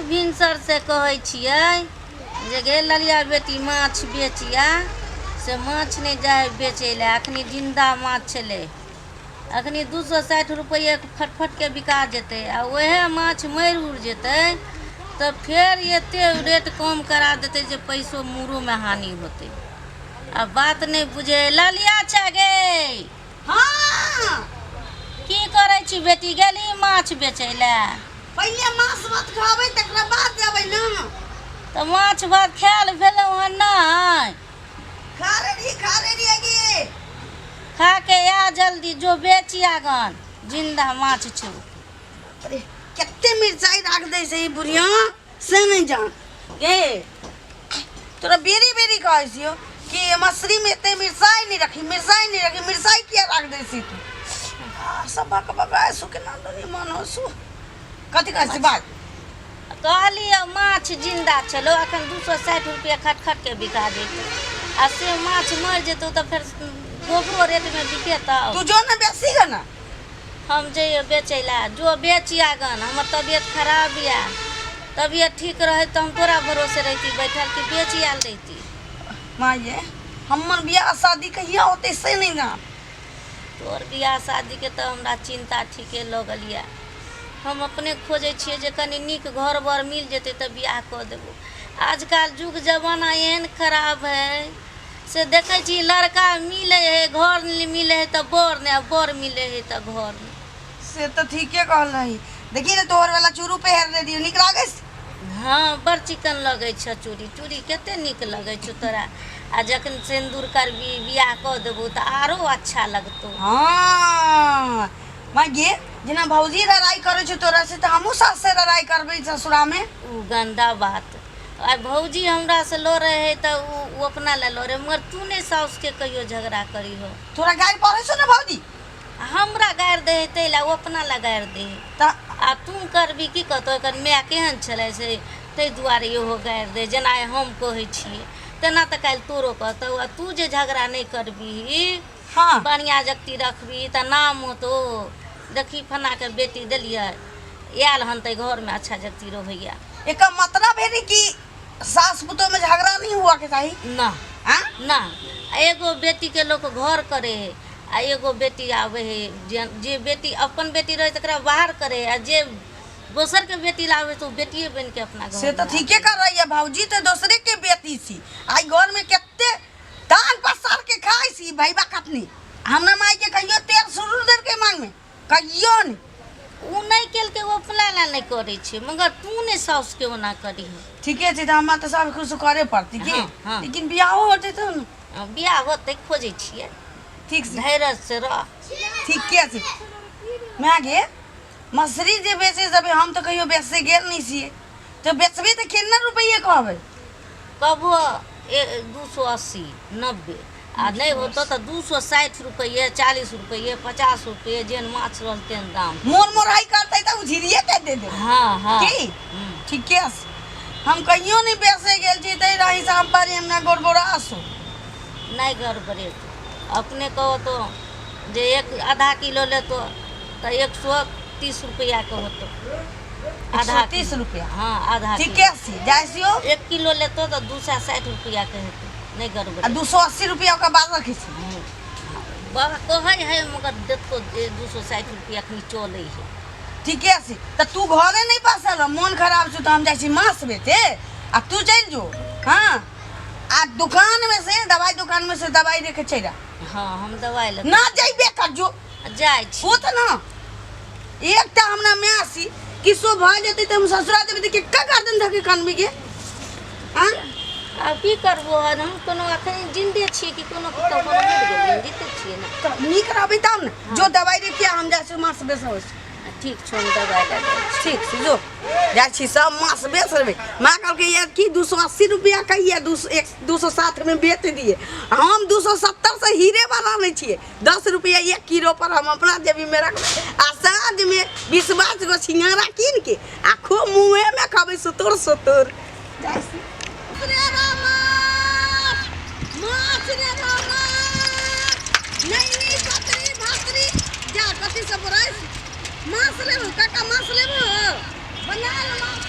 भिनसरसँ कहै छियै जे गे ललिया बेटी माछ बेचिया, से माछ नहि जाइ हइ बेचै लए। अखनी जिन्दा माछ छलै, अखनी 260 रुपैए फटफटके बिका जेतै। आ उएह माछ मरि उरि जेतै तऽ फेर एतेक रेट कम करा देतै जे पैसो मूरोमे हानि होतै। आ बात नहि बुझै हइ। ललिया छै गे। हाँ। की करै छी बेटी? गेली माछ बेचै लए? पहिले मांस भात खाबै, तकरा बाद जेबै ने। तऽ माछ भात खायल भेलौ हन नहि? खा रही, खा रही गे। खा के आ जल्दी, जो बेची आगन, जिन्दा माछ छौ। अरे, कते मिरचाई राख दै छै ई बुढ़िया से नहि जान। गे, तोरा बेरी बेरी कहै छियौ कि मसरी में एते मिरचाई नहीं रखी, मिरचाई नहीं रखी। मिरचाई किया राख दै छी तू? आ, सब बक बक सु केना दुनी मन हो सु। कथी कहै छी बात? कहलियै माछ जिन्दा छलौ, अखन 260 रुपया खट खट के बिका जेतौ। आ से माछ मरि जेतौ तऽ फेर दोबरो रेटमे बिकेतौ। तू जो ने बेसी ग ना। हम जइयै बेचै लए? जो बेची आगन। हमर तबियत खराब यऽ। तबियत ठीक रहै तऽ हम तोरा भरोसे रहिती बैठल कि बेच आयल रहिती? माँ ये, हमर बियाह शादी कहिया होतै से नहीं जान। तोहर बियाह शादीके तऽ हमरा चिन्ता ठीके लगल यऽ। हम अपने खोजै छियै जे कनि नीक घर बर मिल जेतै तऽ बियाह कऽ देबो। आजकल युग जमाना एहन खराब है से देखै छी लड़का मिलै है, घर नहि मिलै है तऽ बर नहि, आ बर मिलै है तऽ घर नहि। से तऽ ठीके कहलही। देखी ने, तोहर वाला चूरू पहिर ले दियो, नीक लागै छै? हँ, बड़ चिकन लगै छौ चूड़ी। चूड़ी कते नीक लगै छौ तोरा। आ जखन सिन्दूर करबी, बियाह कऽ देबौ तऽ आरो अच्छा लगतौ। हाँ माँ गे, जेना भौजी लड़ाई करै छौ तोरा से, तऽ हमहूँ सास से लड़ाई करबै ससुरा में। ओ गन्दा बात। आइ भौजी हमरासँ लड़ै हइ तऽ ओ अपना लए लड़ै, मगर तू नहि साउसके कहियो झगड़ा करीहो। तोरा गारि पड़ै छौ ने भौजी? हमरा गारि दै हइ ताहि लए, ओ अपना लए गारि दै हइ। तऽ आ तू करबी की कहतौ, एकर माय केहन छलै से ताहि दुआरे इहो गारि दै। जेना आइ हम कहै छियै तेना तऽ काल्हि तोरो कहतौ। आ तू जे झगड़ा नहि करबीही, बढ़िआँ जगती रखबही तऽ नाम होतौ। देखी, फन्नाके बेटी देलियै, आयल हन तऽ घरमे अच्छा जगती रहैया। एकर मतलब भेलै कि सास पुतोह में झगड़ा नहीं हुआ के चाही? ना। हाँ। ना, एगो बेटीके लोक घर करे है आ एगो बेटी आबै है। जे बेटी अपन बेटी रहै तकरा बाहर करे है, आ जे दोसरके बेटी लाबै तऽ ओ बेटिए बनिके अपना घर से तऽ ठीके कर रही है भौजी। तऽ दोसरे के बेटी छी, आई घर में कते दान पसार के खाइ छी भैबा कतनी। हमरा माई के कहियो तेल शुरू देल के मांग में कहियो नहीं। ओ नहि केलकै, ओ अपना लए नहि करै छै, मगर तू नहि साउसके ओना करीह। ठीके छै, तऽ हमरा तऽ सब कुछ करे पड़तै की? हाँ। लेकिन बियाहो होतै तब ने। बियाह होतै, खोजै छियै। ठीक छै। धैर्य से रह। ठीके छै। माय गे, मसरी जे बेचे जेबै, हम तऽ कहियो बेचे गेल नहि छियै, तऽ बेचबै तऽ केना रुपैए कहबै? कहबो 280, 90, आ नहि होतौ तऽ 260 रुपैए, 40 रुपैए, 50 रुपैए, जेहन माछ रहल तेहन दाम। मोर मोराइ करतै तऽ उझिरिए के दे देबै। हँ। की? ठीके छै। हम कहियो नहि बेचे गेल छी, ताहि रही से हम बड़ी हमरा गड़बड़ासु। नहि गड़बड़ेतौ। अपने कहो तो जे एक आधा किलो लेतो तऽ 130 रुपैआके होतौ आधा। 130 रुपया? हँ, आधा। ठीके छै, जाइ छियौ। 1 किलो लेतो तऽ 260 रुपैआके हेतौ, नहि गड़बड़। आ 280 रुपया ओकर बाद रखै छी। बाबा कहै है, मगर देखो जे 260 रुपैआ एखनी चलै है। ठीके छै। तऽ तू घरे नहि बसल, मोन खराब छौ, तऽ हम जाइ छी माछ बेचे आ तू चलि जो। हँ, आ दुकान में से दवाई, दुकान में से दवाई लेके चलि आ। हँ, हम दवाइ लऽ ना जइबे कर, जो। जाइ छी। ओ तऽ ना एकटा हमरा माय छी, किछो भऽ जेतै तऽ हम ससुरा जेबै तऽ केकर गर्दन धऽ के कनबी गे? आँ? आब की करबो हन? हम कोनो अखन जिन्दे छियै कि कोनो कतौ कोनो मरि गेलियै? जीते छियै ने। तऽ नीक रहबै तब ने। जो दवाइ लेके आ, हम जाइ छी माछ बेचबै। ठीक छौ, हम दवाइ लऽ जाइ छी। ठीक छै, जो। जाइ छी, सब माछ बेच लेबै। माँ कहलकै ये कि 280 रुपया कहिए, 201, 260 में बेच दिए। हम 270 से हीरे वाला लै छियै। 10 रुपया 1 किलो पर हम अपना जेबीमे रखबै आ साँझमे 20 22 गो सिंघाड़ा कीन के आ खूब मुँहेमे खबै सुतुर सुतुर। जाइ छी। रे रामा, माछ रे रामा, नैनी, पतरी, भातरी, जा कथी सब रहे। माछ लेबो काका? माछ लेबो? बनायल माछ।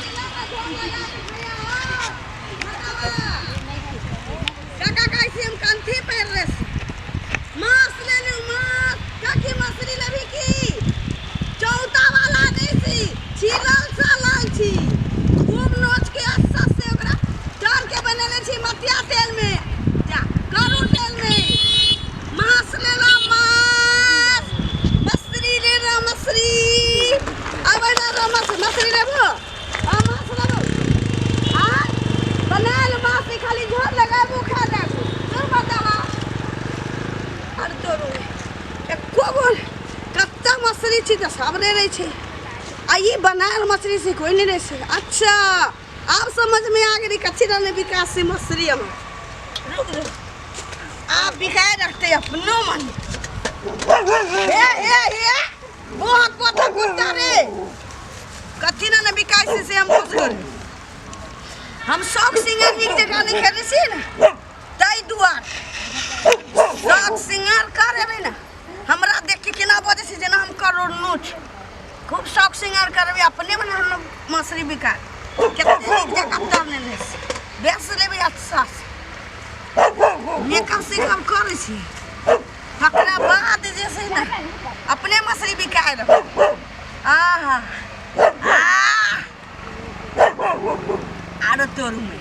रहै छै आ ई बनायल मछली से कोइ नहि रहै छै। अच्छा आब समझमे आ गेलै कथी रहलै विकास से मछली। हम रुक रुक आब बिकाय रखते अपनो मन। हे हे हे बहुत पोता कुत्ता रे कथी ना बिकाय से हम खुश कर। हम शौक सिंगार नीक जकाँ नहि खेलै छियै ने ताहि दुआरे शौक सिंगार करेबै ने हमरा देख के केना बजै छै जेना हम करोड़नो छी। खूब शौक सिंगार करबै अपने मने हम मछली बिका कते नीक जकाँ तर लेने छी बेच लेबै अच्छा से मेकअप सेकअप करै छी तकरा बाद जे छै ने अपने मछली बिकाय रहल। आहा आरो तोरूमे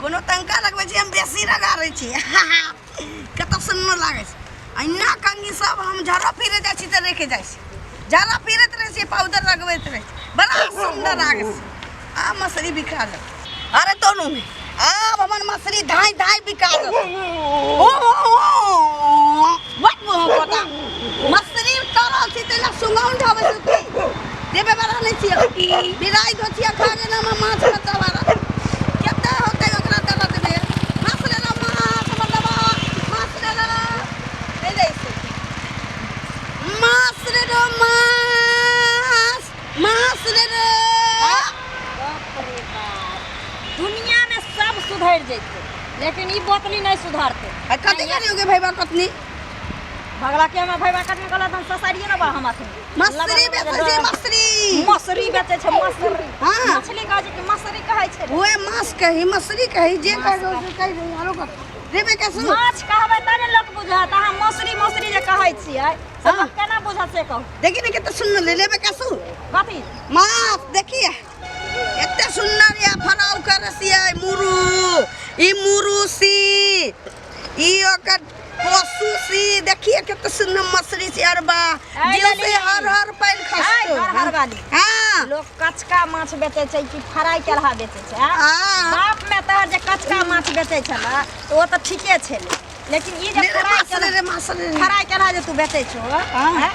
कोनो तंका लगबै छी हम बेसी लगा लै छी कतऽ सुन्दर लागै छै। अहिना कंगी सब हम झड़ा फिरे जाइ छी तऽ रेखे जाइ छी झड़ा फिरैत रहै छी पाउडर लगबैत रहै छी बड़ा सुन्दर लागै छै। आब मछली बिका जात। अरे तोरूमे आब हमर मछली धाँइ धाँइ बिका जात। ओ पता मछली तरल छी तै लए सुगन्ध आबै छै की देबे वाला नहि छियै बिराइ धोतिया खा गेल हमर माछ कच्चा वाला कते होतै ओकरा दऽ देबै माछ लेला माछ हमर दबा माछ लेला नहि दै छै माछ रे रो माछ माछ रे रो। दुनिया में सब सुधर जैते लेकिन ई बोतली नहीं सुधरते। कथी करियोगे भैया कतनी भगला के हमरा भैया कतनी कहलत हम ससारिए ना बा हम अखनी मछली बेचै छै मछली मछली बेचै छै मछली। हां मछली कहै छै कि मछली कहै छै ओए माछ कही मछली कही जे कही से कही आरो कह देबे कैसे माछ कहबै त ने लोक बुझत। अहाँ मछली मछली जे कहै छियै से लोक केना बुझत से कहू। देखी ने कते सुन्दर ले लेबे कैसू कथी माछ देखिए एते सुन्दर या फराव करे छियै मुरु ई मुरुसी ई ओकर पशु सी देखिए कते सुन्दर मछली छै। अरे बा ऐ दिल से लली। हर हर पानि खसतो। हर हर वाली। हां लोक कचका माछ बेचै छै कि फ्राई केलहा बेचै छै? हां बाप में तोहर जे कचका माछ बेचै छलै तऽ ओ तऽ ठीके छलै लेकिन ई जे रे फ्राई माछ रे रे माछ रे रे। फ्राई केलहा जे तू बेचै छौ हाँ। हैं?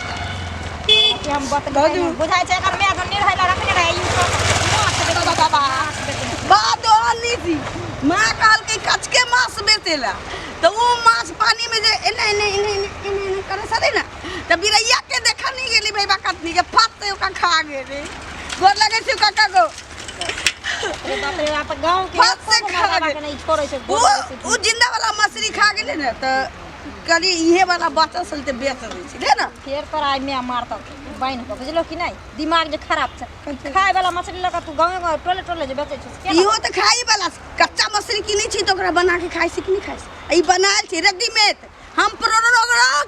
कि हम बतबै बाजू। बुझाइ छै एकर माय निरहै लए रखने रहै ई सब माछ बेचै छै, माछ बेचै छै। बात ओहन छी माँ कहलकै कचके माछ बेचेला तऽ ओ माछ पानी में जे एना एना एना एना एना एना करै छलै ने तऽ बिरैया के देखऽ नहीं गेली भैया कतनी के फट से ओकरा खा गेली। गोर लगै छै काका गो। अरे बाप रे बाप गाँव के फट से एको खा मरदबा गेल। के नहीं छोड़ै छै ओ गोर लगै छै। ओ जिंदा वाला मछली खा गेलै ने तऽ कहली इहे वाला बचल छलै तऽ बेच दै छी रे ने। फेर तोरा आइ माय मारतौ बान्हि कऽ बुझलो कि नहीं दिमाग जे खराब छै। खाय वाला मछली लऽ कऽ तू गाँवे गाँव टोले टोले जे बेचै छौ से केना? इहो तऽ खाइ वाला कच्चा मछली किनै छी तऽ ओकरा बना के खाइ छी कि नहि खाइ छी? ई बनायल छै रेडीमेड। हम परोरो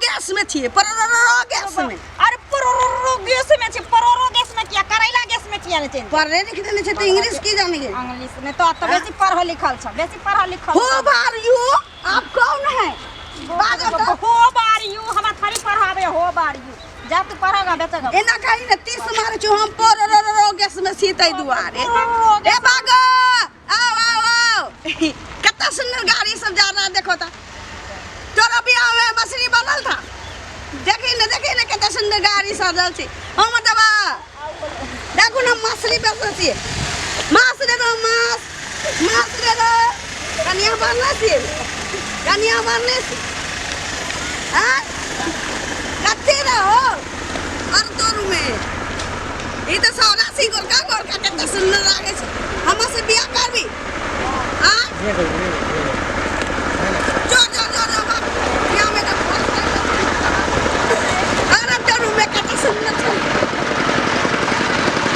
गैस में छियै परोरो गैस में। अरे परोरो गैस में छै परोरो गैस में किया करैला गैस में किया नहि छै? पढ़े लिख देने छै तऽ इंग्लिश की जाने गेल? इंग्लिश नहीं तो तो बेसी पढ़ल लिखल छ बेसी पढ़ल लिखल हो बार you आप कौन है बाजो तो। हो बार you हमरा थोड़ी पढ़ावे हो बार you जा तू पढ़ेगा बेचेगा। एना कही ने तीस मारे छौ हम परोरो गैस में छी तै दुआरे। ए भागो आओ आओ आओ कतना सुंदर गाड़ी सब जा रहा है देखो तो। तोरा बियाह में मछली बनल था देखी ने कतना सुंदर गाड़ी सजल छै। हम दबा देखू ने मछली बेचै छियै माछ दे दो माछ माछ दे दो। कनिया बनले छियै कनिया बनले छी हाँ कते रहो और तोरू में ई तऽ सौरा छी गोरका गोरका कते सुंदर लागै छै। हमर से बियाह करबी? हाँ जो जो जो जो बाप बियाह में तऽ अरे तोरू में कते सुंदर छै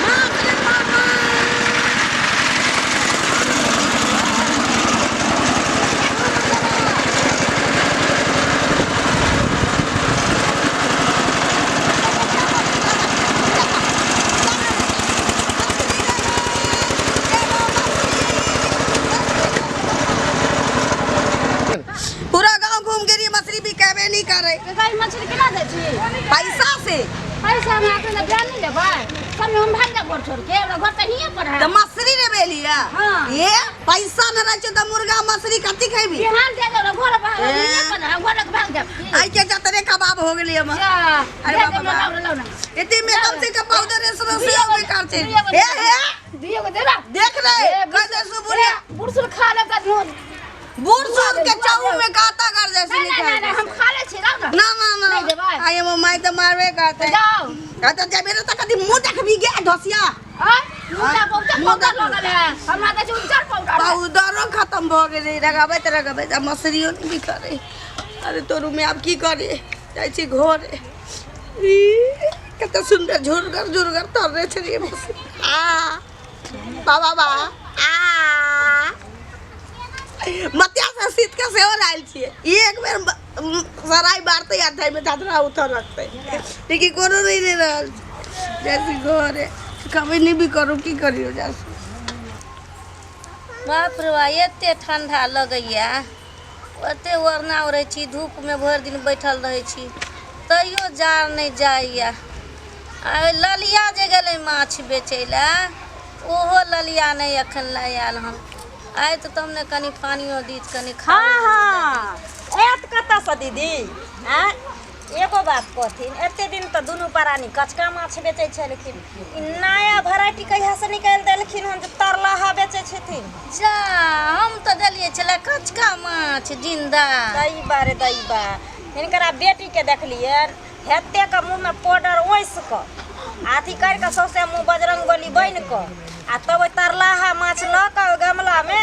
माछ रे मामा। समय हम भाग जाब घर छोड़ के, हमरा घर तऽ हियाँ पर है। तऽ मछली ने बेलिया। हाँ। ये पैसा न रहै छै तऽ मुर्गा मछली कथी खेबी? बिहान दे दो घर पर, ए। हियाँ पर है, घर लग भाग जाब। आइ के जतरे कबाब हो गेलै हमर। जा, अरे दे बाबा दे, बा। लाउ ना, लाउ ना। एते में कम से कम पाउडर एसरो से बेकार छै। हे हे दियो को दे ना। देख रे ए, कैसे सुबुरिया। बुरसुर खा ले तऽ ढोल। बूढ़ सूढ़ के चाऊ में काता कर जैसे नहीं नहीं नहीं, हम खा ले छी, लाउ ना। ना ना ना। नहीं देबै। आई हम माई तऽ मारबे करते। जाओ। आ तऽ जेबे ने तऽ कदी मुंह देखबी गे धसिया। आय, मुदा बहुते मुँह पाउडर देखू। लगल है। हमरा तऽ उज्जर पाउडर है। पाउडरो खत्म भऽ गेलै, रगाबैत रगाबैत आ मसरियो नहि बिकरे। अरे तोरू में आब की करे, जाइ छी घरे। ई कते सुन्दर झुरगर झुरगर तरले छलियै मसरी। आ बाबा बा आ मतिया से सीत के सेहो लायल छियै। ई एक बेर सराय बारतै आ धैमे धधरा उठऽ लगतै, लेकिन कोनो नहि नहि रहल छै। जाइ छी घरे, कभी नहि भी करू की करियौ जाइ छी। बाप रे बा, एते ठंडा लगैया, ओते ओढ़ना ओढ़ै छी, धूपमे भरि दिन बैठल रहै छी, तैयो जाड़ नहि जाइया। आ ललिया जे गेलै माछ बेचै लए, ओहो ललिया नहि एखन लए आयल हन। आयत तब ने कनि पानियो दीत, कनि खा। हाँ हाँ, एत कतऽसँ दीदी? आँय, एगो बात कहथिन, एते दिन तऽ दुनू प्राणी कचका माछ बेचै छलखिन, ई नया वेराइटी कहियासँ निकालि देलखिन हन जे तरलाहा बेचै छथिन? जा, हम तऽ देलियै छलै कचका माछ जिन्दा। दैबा रे दैबा, हिनकरा बेटीके देखलियनि हेते के मुँहमे पाउडर ओसि कऽ आ अथी करि कऽ सौंसे मुँह बजरंग बली बनि कऽ आ तब ओहि तरलाहा माछ लऽ कऽ ओहि गमलामे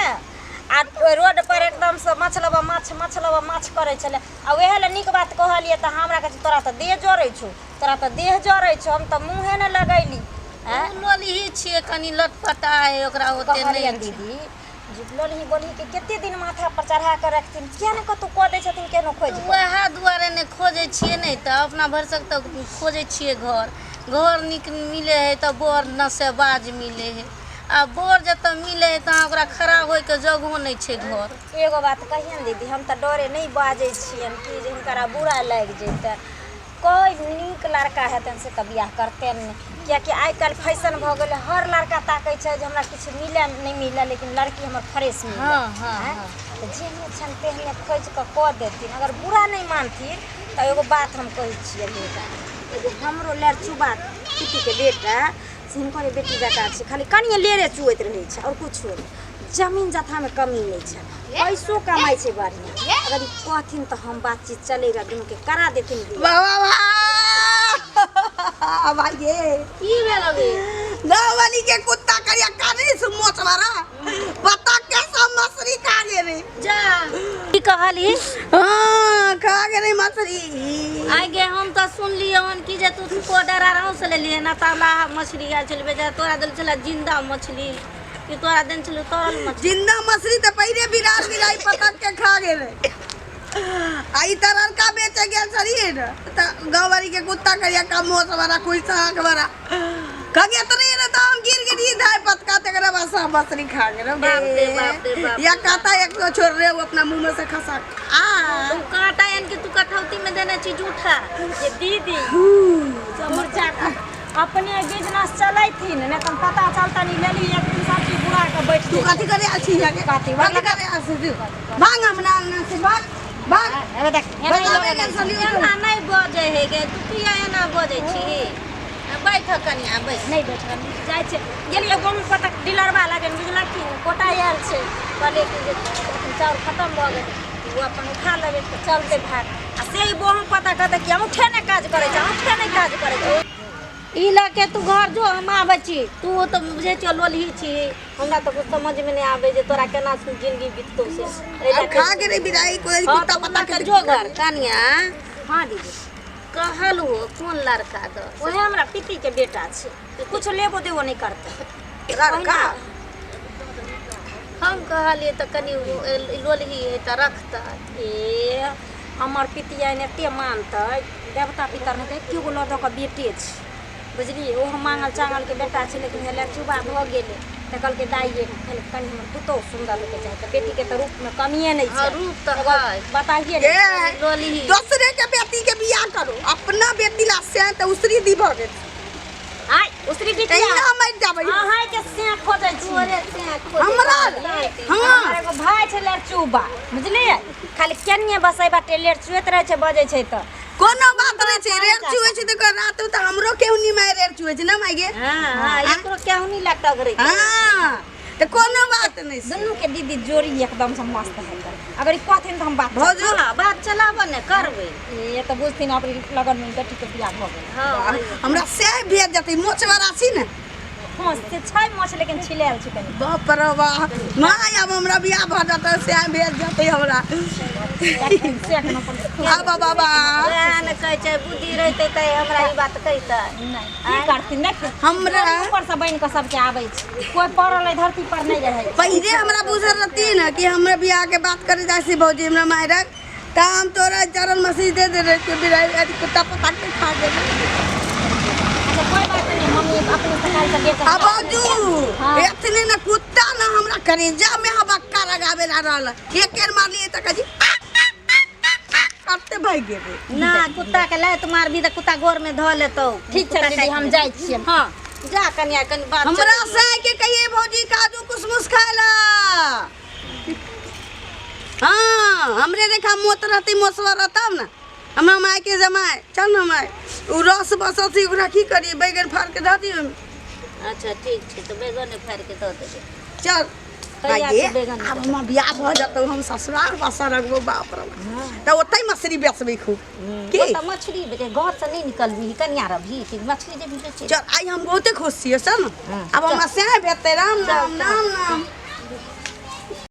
आ ओहि रोड पर एकदमसँ माछ लेबऽ माछ, माछ लेबऽ माछ करै छलै। आ उएह लए नीक बात कहलियै तऽ हमरा कहै छै तोरा तऽ देह जरै छौ, तोरा तऽ देह जरै छौ। हम तऽ मुँहे नहि लगैली। आँय, लोलही छियै, कनि लटपटा है, ओकरा ओते नहि कहलियनि छै। दीदी जे लोलही बोलहीके कते दिन माथा पर चढ़ा कऽ रखथिन, किया नहि कतहु कऽ दै छथिन केहनो खोजि कऽ? वएह दुआरे नहि खोजै छियै, नहि तऽ अपना भरिसक तऽ खोजै छियै घर। घर नीक मिलै है तऽ बर नसेबाज मिलै है, आ बर जतऽ मिलै है तहाँ ओकरा खड़ा होइके जगहो नहि छै घर। एगो बात कहियनि दीदी, हम तऽ डरे नहि बाजै छियनि कि जे हुनकरा बुरा लागि जैतनि। कोइ नीक लड़का हेतनि से तऽ बियाह करतनि नहि, किएकि आइ काल्हि फैशन भऽ गेलै, हर लड़का ताकै छै जे हमरा किछु मिलए नहि मिलए लेकिन लड़की हमर फ्रेश मिलए। हाँ हाँ। आँय, हाँ, तऽ जेहने छनि तेहने खोजि कऽ कऽ देथिन। अगर बुरा नहि मानथिन तऽ एगो बात हम कहै छियनि हुनका, एगो हमरो लड़चुबा पितीके बेटा से हिनकरे बेटी जकाँ छै, खाली कनिए लेरे चुएत रहै छै आओर किछो नहि, जमीन जथामे कमी नहि छै, पैसो कमाइ छै बढ़िआँ। अगर ई कहथिन तऽ हम बातचीत चलेबै, दुनूके करा देथिन बियाह। वाह वाह वाह भाई ये की भेल गे? गाँववाली के कुत्ता करिया काने से मोच मारा पता कैसा मछली खा गेलै। जा, की कहली? हाँ खा गेलै मछली। आइ गे, हम तऽ सुनलियै हन कि जे तू पाउडर आराम से लेलियै ना तरलाहा मछली आयल छलै बेचारा, तोरा देल छलै जिन्दा मछली कि तोरा देने छलै तरल मछली? जिंदा मछली तऽ पहिले बिरार बिराई पतक के खा गेलै, आ ई तरलका बेचे गेल छलियै ने तऽ गाँववाली के कुत्ता करिया का मोच मारा कोई साँख मारा खगेत रहियै ने तऽ हम गिर गेलियै धाय पतका, तकरा बाद सब मछली खा गेल। बाप रे बाप रे बाप। या कांटा एक तो छोड़ रहे वो अपना मुंह में से खसा आ। तू कांटा एन कि तू कठौती में देने छी जूठा? जे दीदी मुर्चा अपने बिजनेस चलेथिन नहि तऽ पता चलतनि लेली एक दिन सब चीज बुरा कऽ बैठ तू कथी करे आयल छी यहाँ के? कथी? कथी करे आयल छी तू? भाग हमरा अंगना से, भाग भाग। हे देख, एना ही बताबे लगै गेल छलियौ। एना नहि बजै है गे, तू किया एना बजै छी? बैठ कनिया, बैठ। नहि बैठल जाइ छै, गेलियै गहूँम पतक डीलरबा लगन, बुझलखिन कोटा आयल छै, कहलियै कि जे चाउर खतम भऽ गेलै, ओ अपन उठा लेबै तऽ चलतै भाग। आ से ई गहूँम पता कहतै कि औंठे नहि काज करै छै, औंठे नहि काज करै छै। ई लऽ के तू घर जो, हम आबै छी। तू तऽ बुझै छियौ लोलही छी, हमरा तऽ कुछ समझमे नहि आबै जे तोरा केना जिंदगी बीततौ से। एहि अब लऽ के- खा गेलै बिराई कोई हाँ, कुत्ता तऽ पता लऽ के के जो घर। कनिया। हाँ दीदी। कहल हो कोन लड़का दऽ? ओहे हमरा पितीके बेटा छै, कुछ लेबो देबो नहि करतै। लड़का। हम कहलियै तऽ कनि लोलही है तऽ रखतै। ए हमर पितिया एते मानतै देवता पितर नहि तऽ एके गो लऽ दऽ कऽ बेटे छै, बुझलियै? ओहो माँगल चाँगलके बेटा छै, लेकिन हे लड़चुबा भऽ गेलै तऽ कहलकै दाइ कनि हमर पुतोहु सुन्दर होइके चाही, तऽ बेटीके तऽ रूपमे कमिए नहि हाँ, छै। रूप तऽ एगो है। बताहिए ए नहि। लोलही। दोसरे के बेटी के बियाह करो, अपना बेटी ला से तऽ उसरी दी भऽ गेल। आइ भोसरी बिटिया एहिना मरि जाबै। अहाँ के से खोजै छी। तोरे से खोजै हमरा? छी। हाँ। हमर एगो भाय छै लेरचुबा, बुझलियै? खाली केनिये बसै बाटे लेरचुएत रहै छै, बजै छै तऽ कोनो बात नहि छै। रेर चुए छै तऽ रात तऽ हमरो केहुनी माय रेर चुए छै ना माय गे? हाँ हाँ, एकरो केहुनी लटक रही। हाँ, तऽ कोनो बात नहि छै। दुनू के दीदी जोड़ी एकदम से मस्त है। अगर ई कहथिन तऽ हम बात भौजी हाँ, बात चलाबऽ ने करबै। ये तऽ बुझथिन अपनी लगन में बेटी के बियाह भऽ गेल। हाँ। हमरा से भेज जेतै मोचवला छी ने। हँ, से छै मोछ, लेकिन छिलायल छै कनि। बाप रे बाप, माय, आब हमरा बियाह भऽ जेतै, से भेज जेतै हमरा। से एखन अपन आब बाबा वएह ने कहै छै, बुद्धि रहितै तऽ हमरा ई बात कहितै। नहि, की करथिन देख। हमरा ऊपर से बनि कऽ सबके आबै छै, कोइ पड़ल अइ धरती पर नहि रहै छै। पहिले हमरा बुझल रहती ने कि हमरा बियाह के बात करे जाइ छी भौजी हमरा मायरक, तऽ हम तोरा चरण मसीह दे दे रहे बिराई अथी कुत्ता पता के खा गेलै। अच्छा, कोइ बात नहि, मम्मी अपने से काल्हि से बेच। आ बाजू। हाँ। एतने ने कुत्ता ने हमरा करेजा में हबक्का लगावे ला रहल, एक बेर मारलिए तऽ कही करते भागि गेलै। ना, कुत्ता के लात मारबी तऽ कुत्ता गोर में धऽ लेतौ। ठीक छै दीदी, हम जाइ छियै। हाँ, जा कनिया, कनि बात हमरा चलेलियै। से के कहिए भौजी काजू कुसमुस खाय ला। हाँ, हमरे रेखा मोत रहती, मोसवा रहता ने हमरा माय के जमाय। चल ने माय, उ रस बसल छै, ओकरा की करिए? बैगन फाड़ के दऽ दियौ। अच्छा, ठीक छै, तऽ बैगने फाड़ि के दऽ देबै। चल। कहिया माय के बैगन? आब हमर बियाह भऽ जेतौ, हम ससुराल बसऽ लगबौ। बाप रे, तऽ ओतै मछली बेचबै खूब की? ओतऽ मछली बेचे, घर से नहि निकलबी कनिया, रहबी कि मछली जेबी बेचे? चल, आइ हम बहुते खुश छियै। चल ने। हाँ, आब हमरा सएह भेटतै। राम नाम, राम नाम।